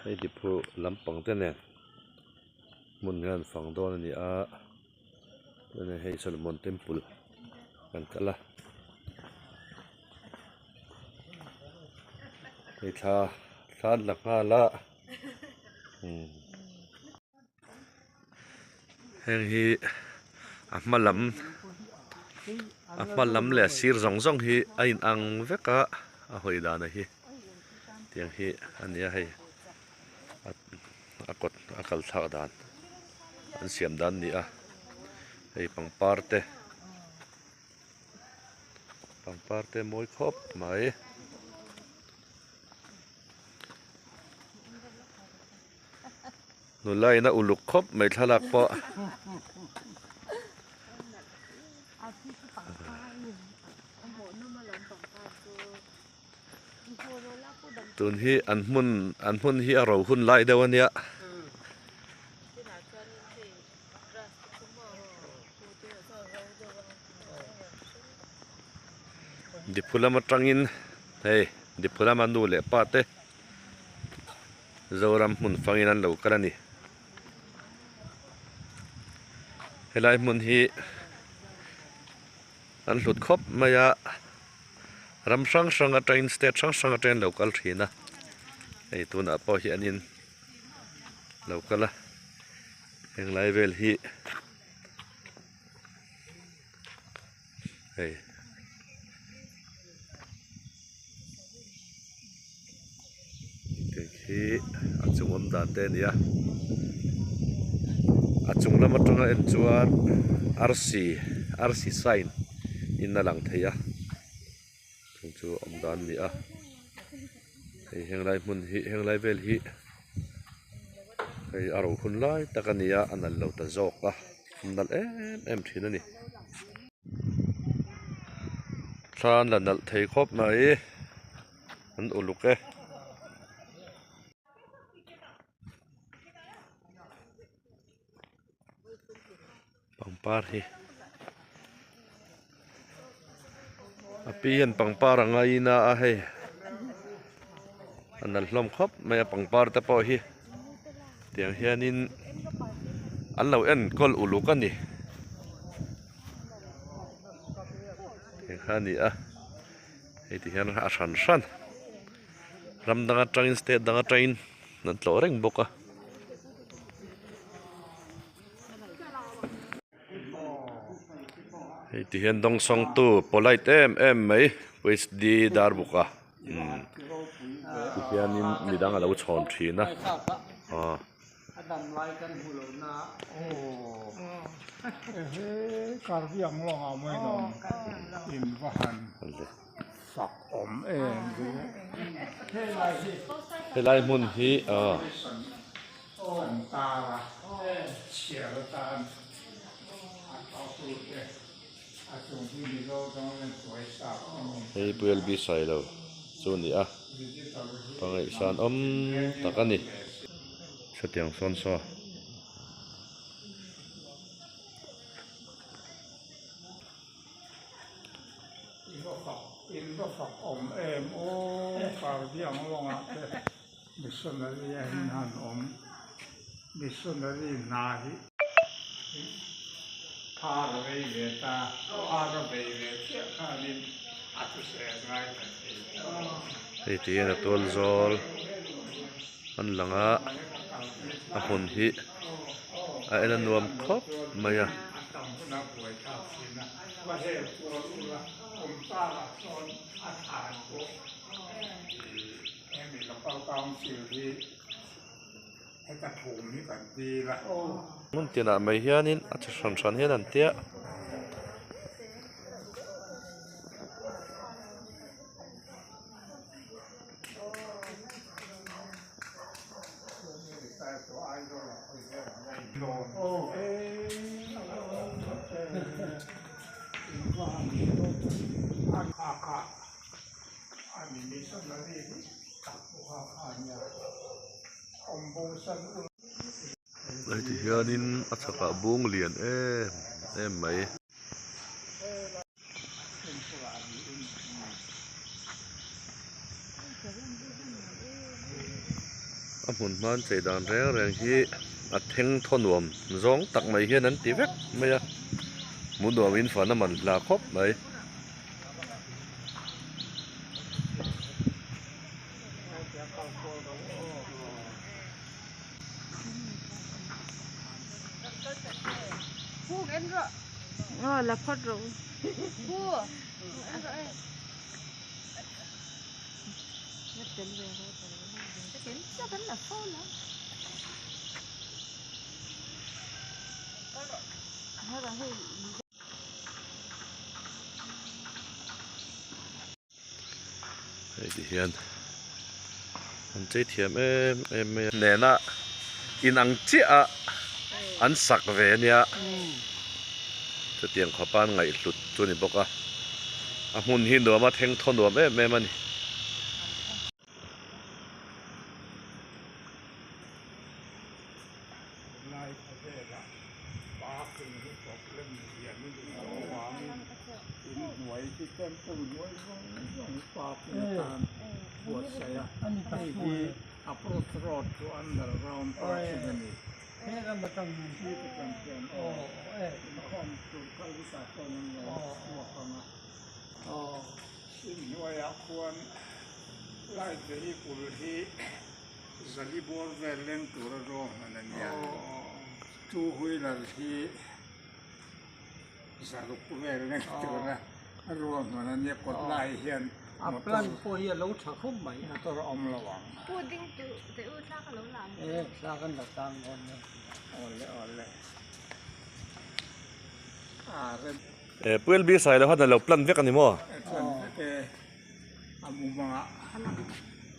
Hei diphu lampang te nen hmun hian fang dawn a ni a chuanin hei Solomon temple kan kal a hei thla thla an la nghal a umm heng hi a hma lam a hma lam leh a sir zawng zawng hi a in ang vek a a hawi dan a hi tiang hi a ni a hei a kawt a kal thlak dan an siam dan a ni a hei pangpar te pangpar te mawi khawp mai. Nula in a uluk khawp mai thlalak pawh. Tun hi an hmun an hmun hi a ro hun lai deuh a nia. Diphu lam atangin hei diphu lama nu leh pa te. Zoram hmun fangin an lo kal a ni. Helai hmun hi an hlut khawp mai a, ram hrang hrang atangin state hrang hrang atangin an lo kal thin a, hei tunah pawh hianin lo kal a, henglai vel hi hei. Khi a chung awm dan te a ni a a chung lam atanga en chuan arsi arsi sign in a lang thei a chung chu awm dan a ni a hei henglai hmun hi henglai vel hi hei a ro hun lai tak a ni a a nalh lo ta zawk a a nalh em em thin a ni. Thla an la nalh thei khawp mai an uluk e. Pangpar hi a pi hian pangpar a ngaina a hei a nalh hlawm khawp mai a pangpar te pawh hi tiang hianin an lo enkawl uluk a ni heng kha a ni a hei ti hian a hran hran ram dang atangin state dang atangin an tlawh reng bawk a. Hei ti hian dawngsawngtu polite em em mai P_H_D Darbuka umm ti hianin midang alo chhawn thin a aw. Helai hmun hi aw. An tar a, chhiar atan a thawhtute a chung hi Mizo tawngin pawisa a ni. Hei Pu LB Sailo chu a ni a, pangaihsan awm tak a ni. Chutiang sawn saw. In va fak awm em aw Karbiang lawngah te. Missionary a in han awm. Missionary hna hi phar a vei ve ta, phar a vei ve chiah khanin a thusel ngai ta thei lo. Hei ti hian a tual zawl an lang a, a hmun hi a en a nuam khawp mai a. A tam huna buai thlak thin a, va hel kual ula awm tarah sawn a than pawh. Hemi Local Council hi heta thum hi kan dil a. Hmun tinah mai hianin a chi hran hran hian an tia. Heti hianin a chhakah bung lian em em mai. A hmun hman chei dan reng reng hi a theng thaw nuam zawng tak mai hian an ti vek mai a, hmu nuam in fan a man hla khawp mai. Hei ti hian an chei thiam em em mai a. Nena inang chiah a an sak ve ania chutiang khawpa an ngaihhlut chu a ni bawk a a hmun hi nuam a theng thaw nuam em em a ni. Lai khawvelah parking hi problem lian a ni tawh avangin inhnuai hi temple hnuai zawng zawng hi parking atan buatsaih a hei hi approach road chu underground parking a ni khi te kan hian aw inkhawm tur kal hi tah chuan an lo chhuak ang a inhnuaiah khuan light vehicle hi. Zali bawr vel leng tura draw hman a nia. Two wheeler hi zaruk vel leng tura ruah hman a nia kawt lai hian A plan pawh hi a lo tha khawp mai. Motor a awm lo ang. Pu ding tu teh u thla ka lo la ang. E thla kan la tang dawn nia. Awle awle. A rem. E Pu LB Sailo khan a lo plan vek a ni maw? E plan vek e. A mumangah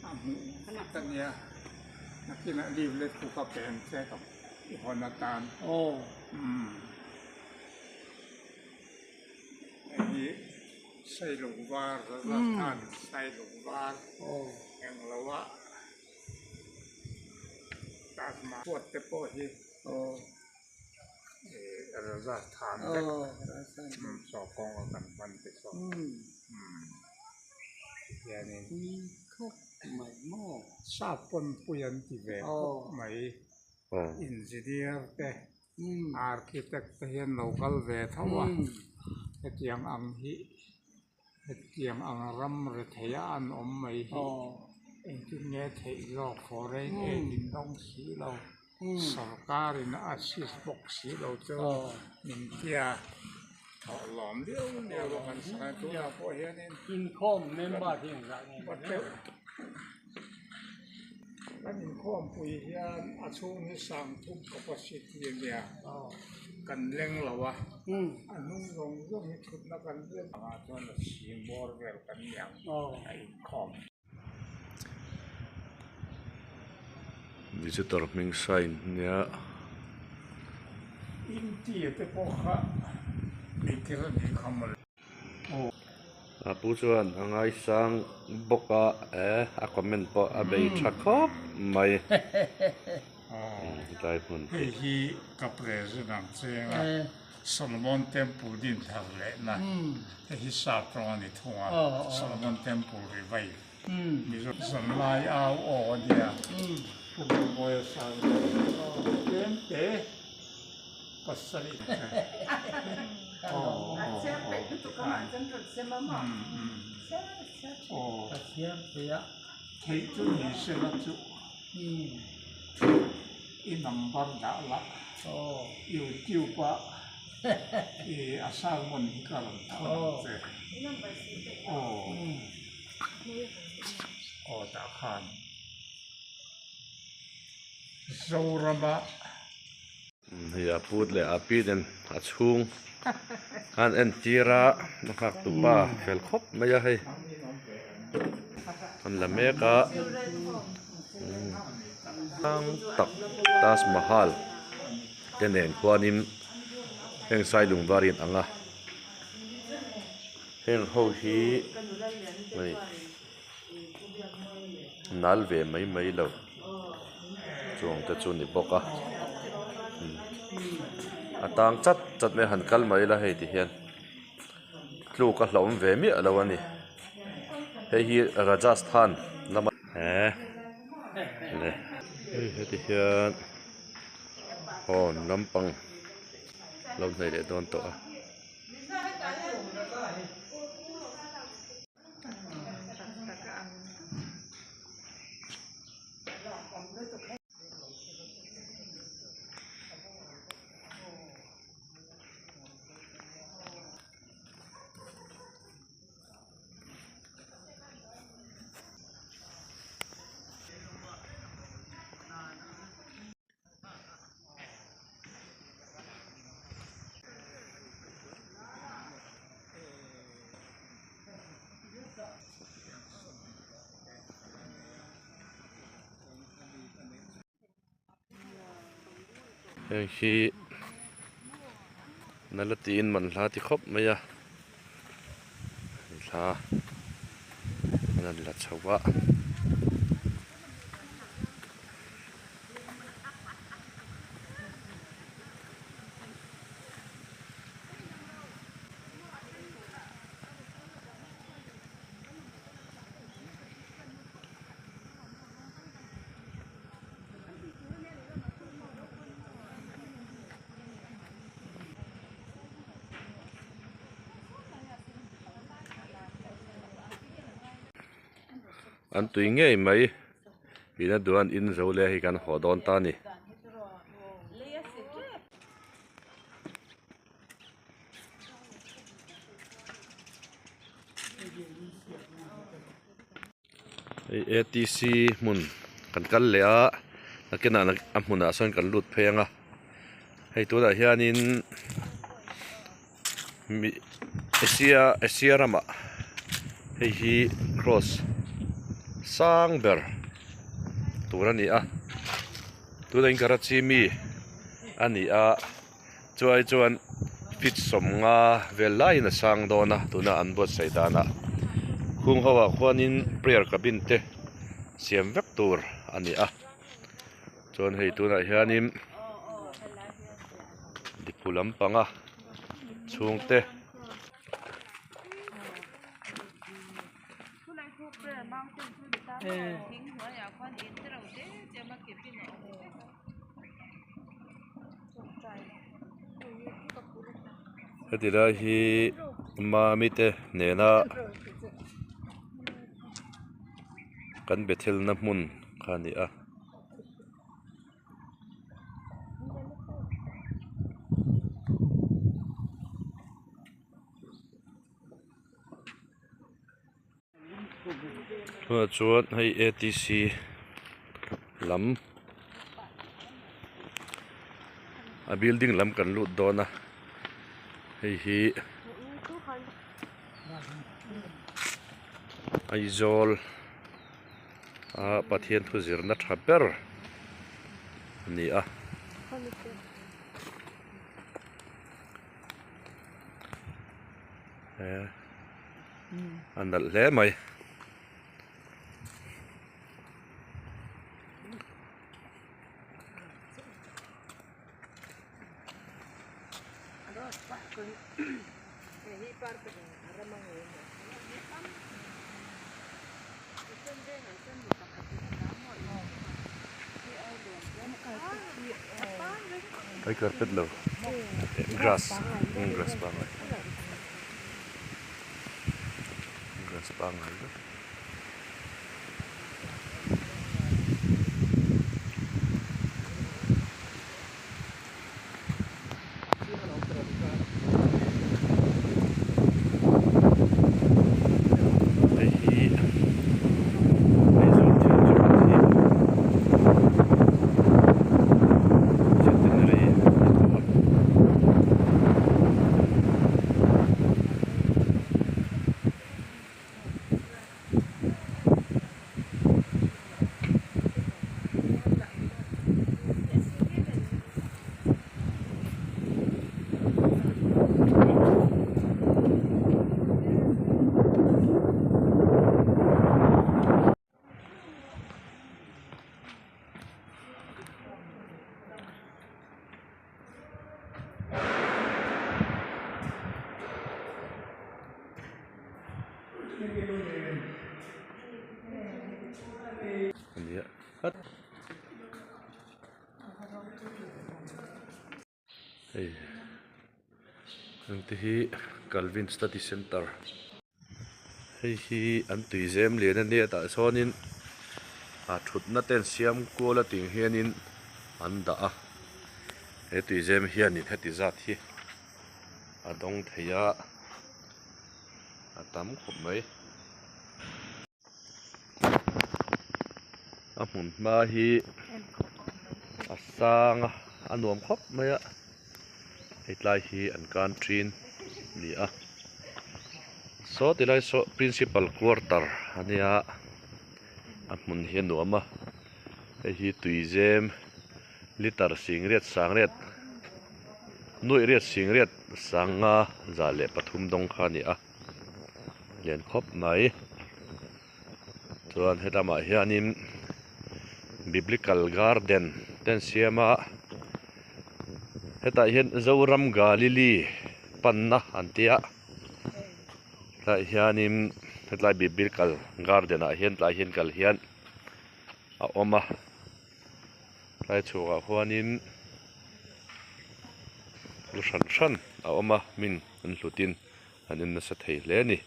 a hmuh vek a nia, nakinah leave let chu ka pen che ka i hawn atan. Umm hei hi Sailung var Rajasthan Sailung var englo a Taj Mahal te pawh hi Rajasthan vek saw kawnga kan hman te saw. Hianin sap pawn pui an ti ve khawp mai engineer te architect te hian lo kal ve tho a hetiang ang hi hetiang ang ram rethei a an awm mai hi engtin nge theih zawk foreign aid in dawng si lo. Sorkar in a assist bawk si lo chu min tia thawh lawm viau viau a kan sawi a tunah pawh hianin Inkhawm member hi engzah nge ni teuh kan inkhawmpui hian a chhung hi sangthum capacity a nia kan leng lo a a hnung zawng zawng hi thutna kan rem ang ah chuan a chhing bawr vel kan ni ang a inkhawm. Visitor hming sign nia. Inti te pawh kha eitir a nih kha mawle. A pu chuan a ngaisang bawk a eh a comment pawh a bei tha khawp mai. Tlai hmun. Hei hi ka present ang cheng a. Solomon Temple din thar lehna hei hi sap tawng a ni thung a, Solomon Temple Revive Mizo zanlai au aw a nia, Pu Mawia Sangte tlem te pasarih theih chu ni sela chu. I number dah lah YouTube ah i a sermon hi ka rawn thawn ang che aw aw tah khan Zorama. Hei a put leh a pi nen a chhung khan entir a a nghak tupa fel khawp mai a hei an la mek a sang tak Taj Mahal te nen khuanin heng sailung var in ang a heng ho hi hei nal ve mai mai lo chuang te chu ni bawk a a tang chat chat mai a han kal mai ila hei ti hian tluk a hlauhawm ve miah lo a ni hei hi Rajasthan lama he le. Hei heti hian hawn lampang lo hnaih leh dawn tawh a. Heng hi nala tiin man hla ti khawp mai a thla an han la chho a. An tui ngei mai ina duan in zo leh hi kan haw dawn ta a ni. Hei atc hmun kan kal leh a nakinah a hmunah sawn kan lut phei ang a hei tunah hianin Asia Asia ramah hei hi cross sang ber tur a ni a tunah hian Karachi mi a ni a. Chuai chuan feet sawmnga vel laiin a sang dawn a tuna an buatsaih danah khung ho ah khuanin prayer cabin te siam vek tur a ni a chuan hei tunah hianin diphu lampanga chhungte. Heti lai hi mami te nena kan bethel na hmun kha a ni a. Tunah chuan hei atc lam a building lam kan lut dawn a hei hi Aizawl a Pathian thu zirna tha ber a ni a. A nalh hle mai. Ai carpet lo grass grass pangngai grass pangngai vek. Hei hi Aizawl thil chu a ni Centenary a ni bawk a. Hei heng te hi Calvin Study Center hei hi an tui zem lian a nia tah chuanin ah thutna te an siam kual a tih hianin an dah a he tui zem hianin heti zat hi a dawng thei a a tam khawp mai. A hmun hma hi a sang a a nuam khawp mai a hei tlai hi an kan thin a ni a saw ti lai saw principal quarter a nia a hmun hi a nuam a hei hi tuizem liter singriat sangriat nuaih riat singriat sanga 103 dawng kha a ni a. lian khawp mai chuan helamah hianin biblical garden te an siam a hetah hian Zoram Galilee panna an ti a tlaiah hianin hetlai biblical garden ah hian tlai hian kal hian a awm a tlai chhuakah khuanin thil hran hran a awm a hmin an hlutin. An en nasa thei hle a ni.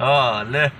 Ah le.